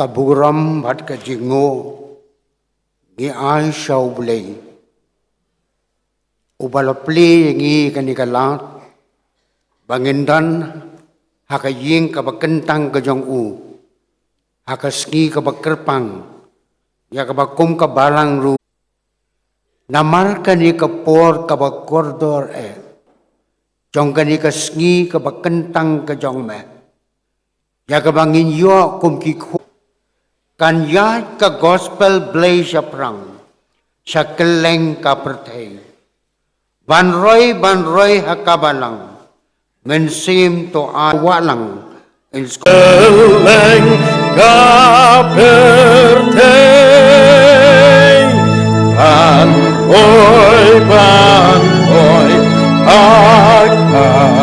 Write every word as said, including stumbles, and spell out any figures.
Ka burom bad ka jingnguh ngi ai sha U Blei, uba la plie ïa ngi kane ka lad ba ngin don ha ka ïing kaba kyntang ka jong u, ha ka sngi kaba kyrpang, ïa kaba kum ka balang ruh. Namar kane ka por kaba kordor eh jong kane ka sngi kaba kyntang ka jong me, ïa kaba ngin ïoh kum ki khun, kan ïaid ka gospel Blei shaphrang sha kylleng ka pyrthei. Ban roi, ban roi ha ka balang, mynsiem to ai wah lang, in kylleng ka pyrthei. Ban roi, ban roi ha ka